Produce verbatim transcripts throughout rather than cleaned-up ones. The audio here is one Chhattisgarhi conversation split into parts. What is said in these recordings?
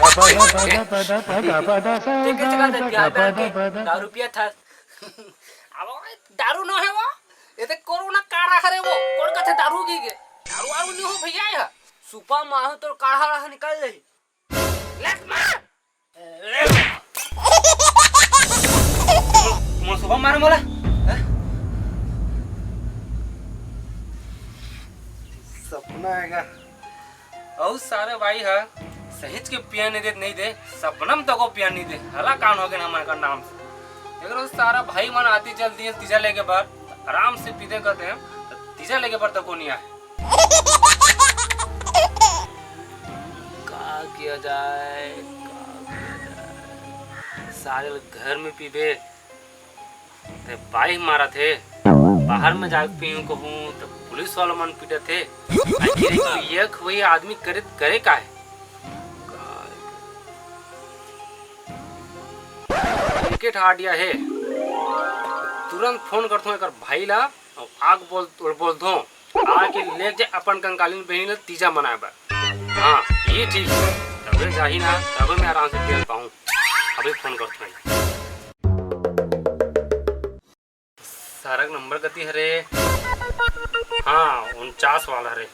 देख के चला दे, बिहार डाल के दारू पिया था। अब वो दारू न है वो, ये तो कोरोना काढ़ा हरे वो। कौन कहते दारू की के? दारू वारू नहीं हो भैया, यह सुपा माहू तो काढ़ा रहा निकल रही। लेट मार। मोर सुबह मारे मोला, हैं? सपना आएगा। अउ सारा बाई हा सहिंच के पिया नहीं दे, नहीं दे, सपना में तको पिया नहीं दे। हला कान हो गए हमन का नाम से। देख रहो सारा भाई मन आती चलती है तीजा लेके बर, आराम से पीते करते हैं, तो तीजा लेके बर तको नहीं आए। का किया जाए, का किया जाए? सारे घर में पीबे, ते बाई मारत हे। बाहर में जाके पीऊं कहूं तो पुलिस वाला मन पीटत हे। आखिर एक वही आदमी करे, करे का है? क्रिकेट हार दिया है, तुरंत फोन करथों एकर भाई ला। अउ आग बोल, बोल दो, आके ले जा अपन कंकालीन बहिनी ला तीजा मनाए बर। हाँ, ये ठीक है। तबे जाही ना, तबे मैं आराम से खेल पाऊँ। अभी फोन करथों। सारक नंबर कती हरे? हाँ, उनचास वाला हरे।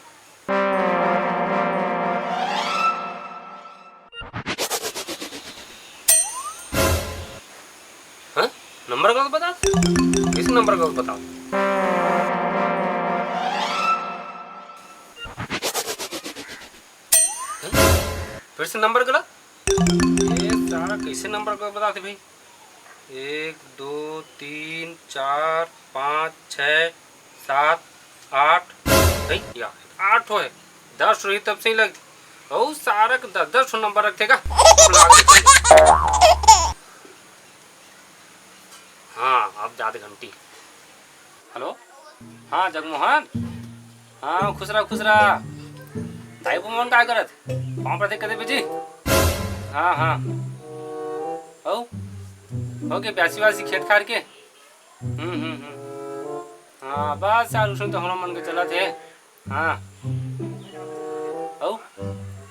हाँ? नंबर गलत बता? किस नंबर गलत बताओ? हाँ? फिर से नंबर गलत? ये सारा कैसे नंबर गलत बताते भाई? एक, दो, तीन, चार, पाँच, छः, सात, आठ। भाई, या, आठ हो है। दस रही तब सही लगती। ओ, सारा के दस, दस ठो नंबर रखते का? हाँ, अब जात घंटी। हेलो, हाँ, जगमोहन। हाँ, खुश रहा, खुश रहा। दाई बहू मन काय करत? पाँव पड़थे कदे बेजी? हाँ, हाँ। हो? हो के ब्यासी वासी खेत खार के? हम्म, हम्म, हम्म। हाँ, बस यार, उसने तो हम मन के चलत हे। हाँ। हो?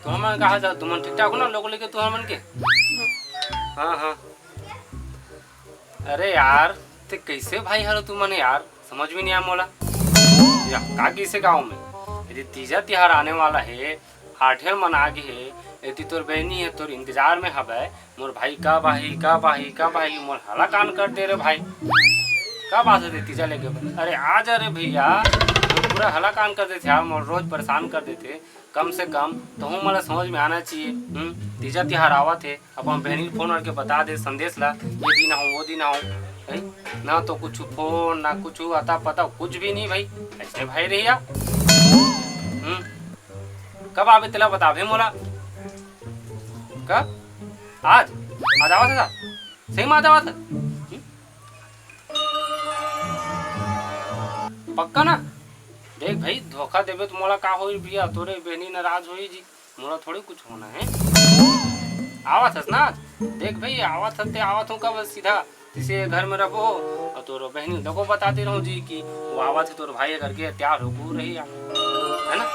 तुमन कहाँ जाओ? तुमन ठीक ठाक हो ना? लोग लेके तुमन के? हाँ, हाँ। अरे यार, ते कैसे भाई हरो तुमन यार? समझ में नहीं आया मोला। या, का किसे गाँव में? यदि तीजा तिहार आने वाला है, आठे मन आ गे हे, यदि तोर बहनी है, तोर इंतजार में हवय, मोर भाई कब आही, कब आही, कब आही, मोर हला कान कर दे रे भाई। कब आथे तीजा लेके? अरे आ जा रे भैया, पूरा हला कान कर देथे यार, मोर रोज परेशान कर देथे। कम से कम तहूँ मोला समझ में आना चाहिए। हम्म, तीजा तिहार आवत हे, अपन बहनी फोन करके बता दे संदेश ला, ये दिन आऊँ, वो दिन आऊँ, है ना? तो कुछ फोन ना कुछ अता पता, कुछ भी नहीं भाई। ऐसे भाई रहिया। हम्म, कब आबे तेला बताबे मोला। कब? आज? आज आवत हे का? सही में आज आवत हे? हम्म? पक्का ना? देख भाई, धोखा देबे तो मोला का होई भैया, तोरे बहनी नाराज होई जी। मोला थोड़ी कुछ होना है। आवत हस ना? देख भाई, आवत हस ते आवत हूँ कब सीधा, जैसे घर में रहो और तोर बहनी देखो बताते रहो जी कि वो आवत है तोर भाई करके तैयार हो को रही है, है ना?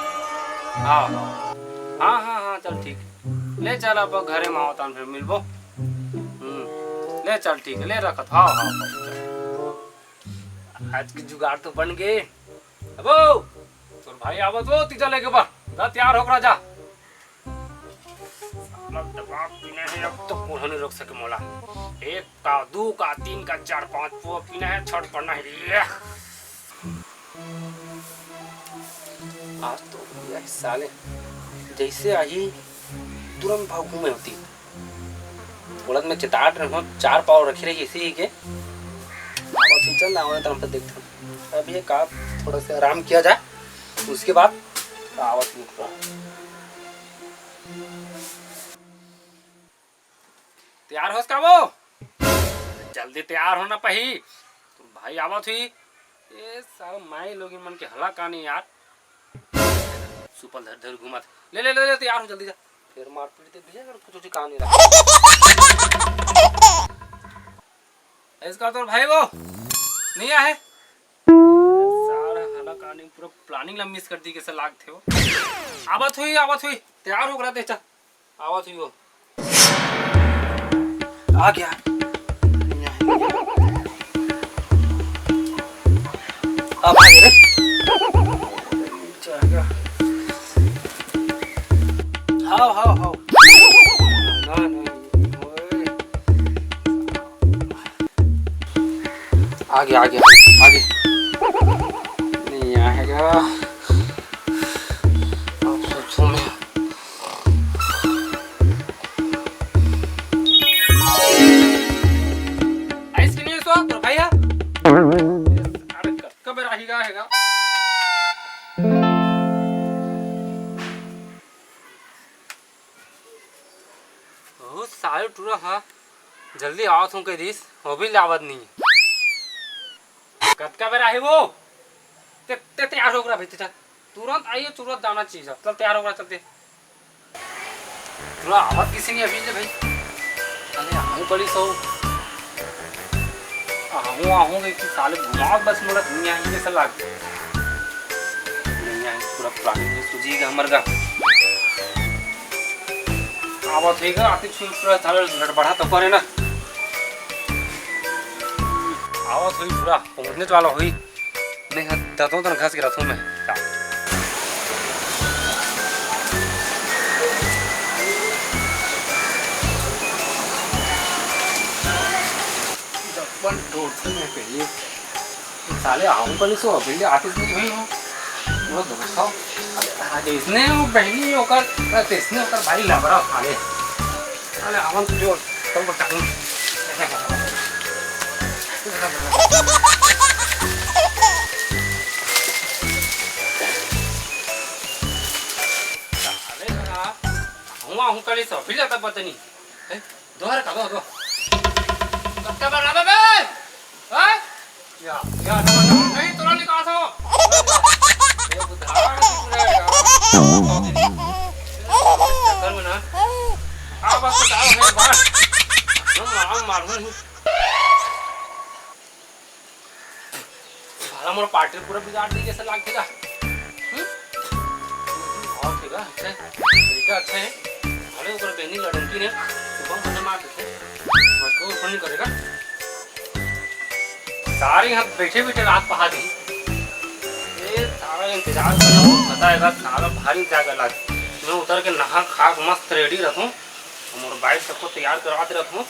हाँ, हाँ, हाँ, हाँ, हाँ, चल ठीक, ले चल अब घरे में आवत हन फिर मिलबो। हम्म, ले चल ठीक है, ले रखत, हाँ, हाँ, हाँ, चल। आज के जुगाड़ तो बन गए। अबो, तोर भाई आवत हो, तीजा लेके बा। जा, तैयार होकर आ जा। साला दबा पीना है, अब तो कोई नहीं रोक सके मोला। एक का, दू का, तीन का, चार, पाँच, वो पीना है, छठ पढ़ना है। ये। आज तो यह साले जैसे आही, तुरंत भागू मैं होती। बोलत मैं चिताट रहे हो, चार पाव रखे रही इसी के। अब ठीक चल रहा है, तरफ देखते हैं। अभी एक आप थोड़ा सा आराम किया जाए, उसके बाद आवत हूँ। तैयार होस का वो? जल्दी तैयार होना पही। भाई आवत हुई। ये सारा माई लोग मन के हला कानी यार। सुपल धर धर घुमत। ले, ले, ले, ले, तैयार हो, जल्दी जा। फिर मारपीट दे भैया, अगर कुछ काम नहीं रहा। इसका तो भाई वो नहीं आए। सारा हला कानी पूरा planning ला miss कर दी, कैसे लागथे वो। आवत हुई, आवत हुई, तैयार हो गया, दे चल। आवत हुई वो। आ गया। अब आ गया रे। हाव, हाव, हाव। ना, ना, ओए। आगे, आगे, आगे। नहीं आएगा। अब सोचूं मैं। आइस कि नहीं सो, तो भैया? अरे, कब, कब राही का हैगा? ओ, साले टूरा हा, जल्दी आवत हूँ कह दिस, वो भी लावत नहीं। कतका बेर आही वो? ते, ते तैयार हो रहा भाई, ते चल। तुरंत आइए, तुरंत जाना चाहिए। चल, तैयार हो रहा, चलते। टूरा आवत किसी नहीं अभी ले भाई। अरे, आहूँ कली सो। आहूँ, आहूँ, कि साले घुमावत बस मोला दुनिया ही जैसा लाग। दुनिया ही पूरा planning में सूझी गा हमर गा। आवत होई गा, आते छुई पूरा साले गड़बड़ा तो करे ना। आवत होई पूरा, पहुँचने वाला होई। मैं हा दतों तन घस के रखूँ मैं। जा। दतवन टोट से मैं कहिए। साले आहूँ कली सो अभी ले आते नहीं भाई हो। वो दोस्त हो। अरे, हाँ, इसने वो बहनी ओकर, इसने ओकर भाई लबरा साले। अरे, आवन तो जो, तब बताऊँ। अरे, हाँ। हुआ हूँ कली सो, फिर जाता पता नहीं। हैं? दोहरा का, दो, दो। कब का बना बे? हैं? या, या, दो, दो। नहीं, तोरा निकाल दो। ये बुधार है, यार। चक्कर में ना। आ, बस तो डाल है, बाहर। हम मार, मार, मार। साला मोर पार्टी पूरा बिगाड़ दी जैसे लागथे गा। हम्म? और के गा, अच्छा है। तरीका अच्छा है। अरे ओकर बहनी लड़की ने सुबह मना मार देथे। बट वो फोन नहीं करेगा। सारे यहाँ बैठे बैठे रात पहा दी। ए, सारा इंतजार करना वो पता है गा, सारा भारी जागा लाग। मैं उतर के नहा खा के मस्त रेडी रहूँ। मोर बाइक सबको तैयार करवाते रहूँ।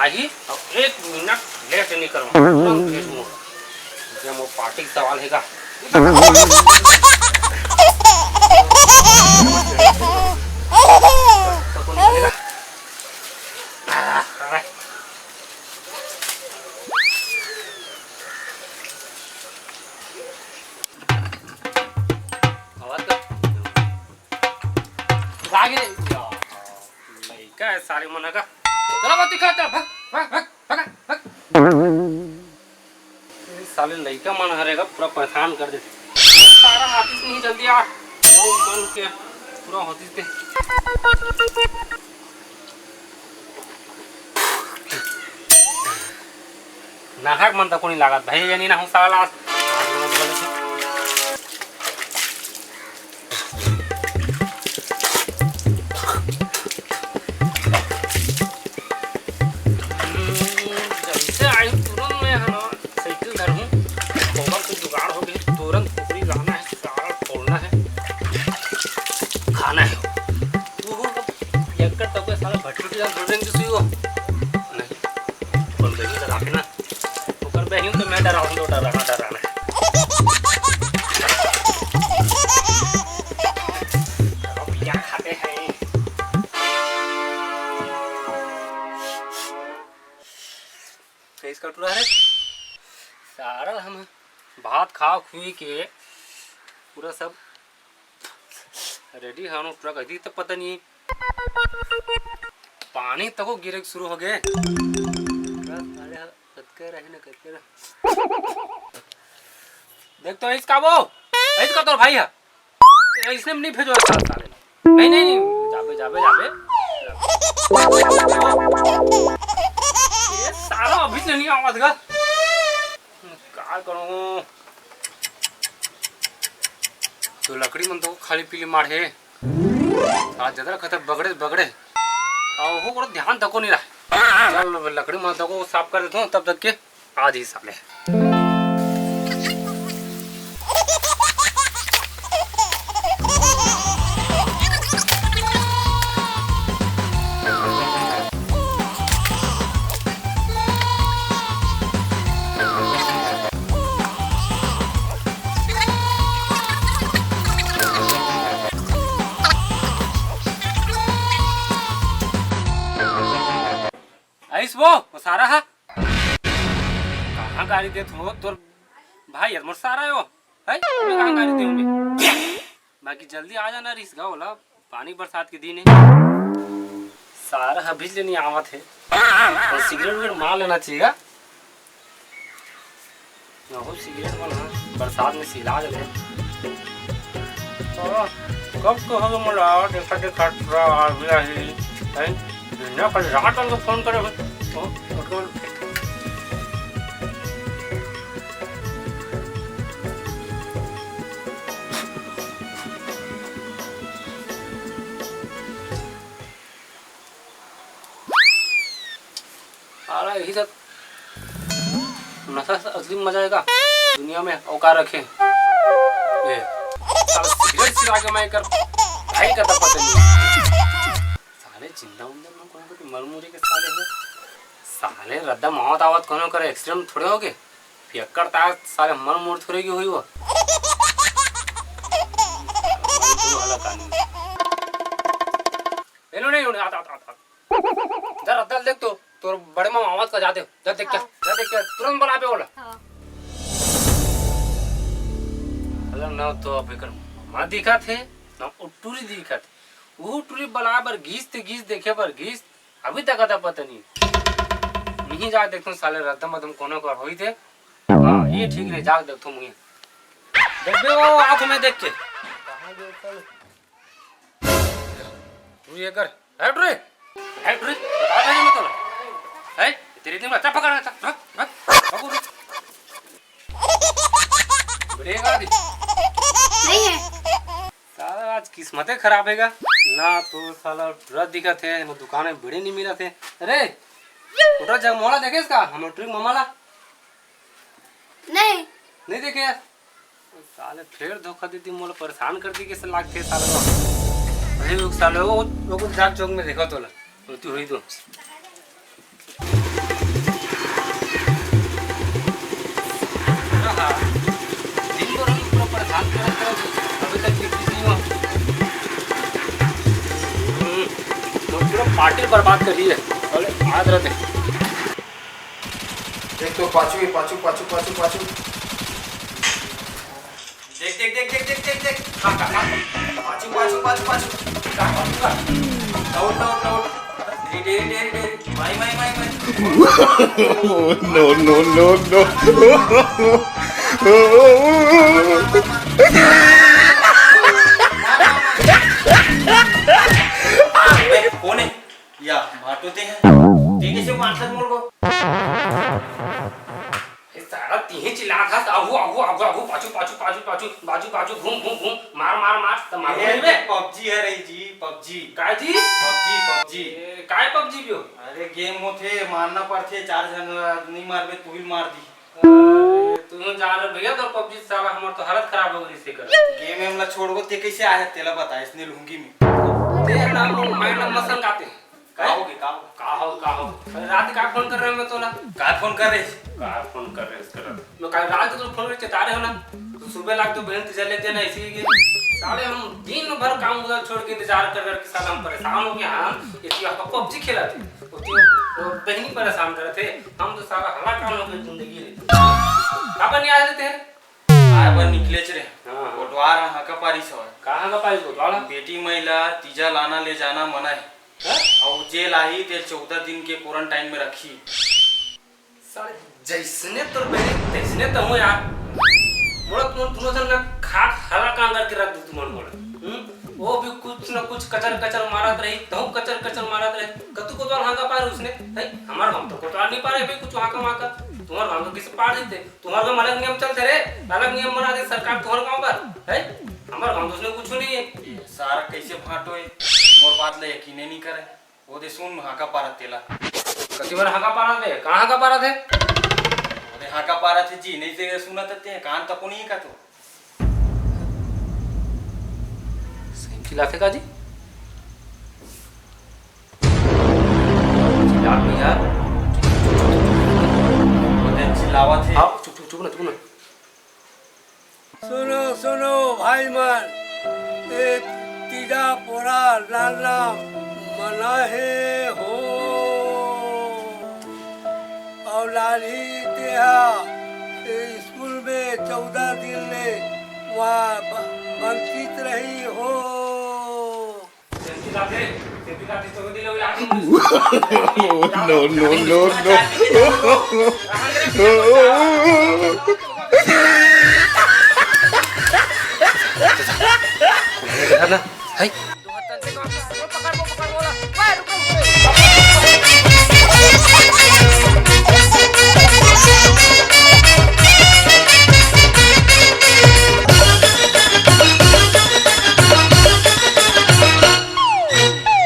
आही, अब एक मिनट लेट नहीं करवा। एकदम भेजूँ। जे मोर पार्टी के सवाल है का? आवाज कर। आगे। लइका है साले मन का। चला बत्ती खा, चल, भाग, भाग, भाग, भाग, भाग। ये साले लइका मन हरे का पूरा परेशान कर देथे। सारा हाथी से नहीं जल्दी आ। वो मन के पूरा होती थे। नाहक मन तको नहीं लागत भाई, ये नहीं ना हूँ साला। जैसे आई तुरंत मैं है ना साइकिल धर हूँ, ओकर से जुगाड़ हो गई, तुरंत कुकरी लाना है, सारा फोड़ना है, खाना है। वो हो, एक कर तब साला भटकटी जान बोल रहे हैं किसी को। नहीं, कौन बेबी का राखे ना। ओकर बहिन तो मैं डराऊं तो डराना, डराना। अब क्या खाते हैं? तेईस का टूरा है। सारा हम भात खा खुई के पूरा सब रेडी हनो, टूरा कह दी तो पता नहीं। पानी तको गिरे शुरू हो गए। कतके रहे न, कतके रहे। देख तो, इसका वो, इसका तो भाई है। ए, इसने नहीं भेजो साथ साले। नहीं, नहीं, नहीं, जाबे, जाबे, जाबे। ये सारा अभी से नहीं आवाज का। का करूँ? तो लकड़ी मन तो खाली पीली मार है। आज जतरा खतर बगड़े बगड़े। आ ओहो कोनो ध्यान तको नहीं रहा। चल, लकड़ी माता को साफ कर देता हूँ, तब तक के आ जाइए साले। आइस वो, वो सारा हा? कहाँ गाड़ी देत हो तोर भाई? यार, मोर सारा हो। है? मैं कहाँ गाड़ी देंगे? बाकी जल्दी आ जाना रिस गा, ओला पानी बरसात के दिन है। सारा अभी ले नहीं आवत है। और सिगरेट विगरेट मार लेना चाहिए। बहुत सिगरेट मन ह बरसात में सिला देथे। हाँ, कब तो हो मोला देखा देखा पूरा आ गया ही। हैं? बिना कल रात वाले फोन करे हो। ओ, मतलब साला यही सब नशा से असली मजा आएगा दुनिया में, औकात रखे। ए, साला सिगरेट सिला के मैं कर भाई का तो पता नहीं। साले जिंदा उंदा ना कोई को मर मुरे के साले हो। साले रद्दा मौत आवत कोनो करे, एक्सीडेंट थोड़े हो गए। पियक्कड़ ता साले मर मुर थोड़े की हुई वो। वाला कानून। ए, लो नहीं, लो नहीं, आता, आता, आता। जा रद्दा देख तो, तोर बड़े मामा आवत का, जा दे, जा देख क्या, हाँ। जा देख क्या, तुरंत बुला पे बोला। हाँ। अगर ना तो अब एकर मामा दिखा थे, ना वो टूरी दिखा थे। वो टूरी बुला बर गीस ते गीस देखे बर गीस, अभी तक आता पता नहीं। नहीं जा देखो साले रद्दम अदम कोनो कर होई थे। हाँ, ये ठीक नहीं, जा देखो मुझे। देखबे वो हाथ में देख के। टूरी एकर। हट रे, हट रे, बता दे मैं तोला। है, तेरे दिन में अच्छा पकड़ रहा था। रख, रख, पकड़ रे। बढ़िया दी। नहीं है। साला आज किस्मते खराब है गा। ना तो साला पूरा दिखत है, ना दुकान में बीड़ी नहीं मिलत है। अरे, उठा जग मोला देखे इसका, हम ट्रिक ममाला। नहीं। नहीं देखे यार। साले फेर धोखा दे दी, मोला परेशान कर दी, कैसे लागथे साले को। अरे वो साले वो, वो कुछ जाग चौक में देखा तोला। होती हुई तो। दिन भर हम पूरा परेशान करत करत अभी तक लिखी नहीं हो। हम्म, वो पूरा पार्टी बर्बाद कर दी है। साले आज रहते। देख तो पाछू ही, पाछू, पाछू, पाछू, पाछू। देख, देख, देख, देख, देख, देख, देख। खा, खा, खा। पाछू, पाछू, पाछू, पाछू। खा, खा, खा। Down, down, down. ढेर, ढेर, ढेर, ढेर। माई, माई, माई, माई। No, no, no, no। अबे, कौन है? या, भाटो ते हैं। ते कैसे मार सक मोर को? ए साला, तिही चिल्लात हस, आगू, आगू, आगू, आगू, पाछू, पाछू, पाछू, पाछू, बाजू, बाजू, घूम, घूम, घूम, मार, मार, मार, त मार ए, बे। पबजी है रही जी, पबजी। काय जी? PUBG, PUBG. ए, काय पबजी बियो? अरे, गेम होथे, मारना पड़थे, चार झन ला नहीं मारबे, तू ही मार दी। अरे, तू जा रे भैया, तो पबजी साला हमर तो हालत खराब हो गई से कर। गेम एम ला छोड़बो, ते कैसे आया, तेला बता, इसने लुंगी में। ते ना, माइंड मसन गाते। का हो गे, का हो? का हो, का हो? अरे रात का फोन कर रहे हो मैं तोला? का फोन कर रहे? का फोन कर रहे इसके रात? मैं काल रात को फोन करके चेता रहे हो ना? तू सुबह लाग तो बहन तुझे लेते ना इसी के। साले हम दिन भर काम उधर छोड़ के इंतजार कर करके साला हम परेशान हो गए। हाँ, ये तो आपका पबजी खेला थे। वो तो वो बहनी परेशान करे थे। हम तो साला हला काम हो गए जिंदगी रे। अपन नहीं आ जाते हैं। आए बर निकलेच रे। हाँ, हाँ। कोटवार ह हाका पारिस हवय। कहाँ का पारिस कोटवार ह? बेटी महिला तीजा लाना ले जाना मना है। हाँ? अउ जे लाही तेल चौदह दिन के क्वारंटाइन में रखी। साले जैसने तोर बहनी तैसने तो हूँ यार। मोला तुम दोनों जन ना खाट हला कांगर के रख दू तुमन मोला। हम्म? वो भी कुछ ना कुछ कचर कचर मारत रही, तहु कचर कचर मारत रही। कतु कोटवार हाका पार उसने? भाई, हमार गाँव तो कोटवार नहीं पारे भाई कुछ हाका माका। तुम्हार गाँव तो किसे पार देते? तुम्हार गाँव अलग नियम चलते रे, अलग नियम बना दे सरकार तुम्हार गाँव पर, है? हमार गाँव तो उसने कुछ नहीं है। ये सारा कैसे भाटो है? मोर बात ले यकीन नहीं करे। वो दे सुन हाका पारत तेला। कति बार हाका पारा थे? कहाँ हाका पारा थे? अरे हाका पारा थे जी, नहीं ते सुना तते कान तको नहीं का तो। सही चिल्लाथे का जी? चिल्ला भैया। चिल्लावा थे। हाँ, चुप, चुप, चुप ना, चुप ना। सुनो, सुनो भाई मन, ए तीजा पोरा डालना मना हे हो। अउ लालही तेहा ए स्कूल में चौदह दिन ले वहाँ ब-, वंचित रही हो। No, no, no, no।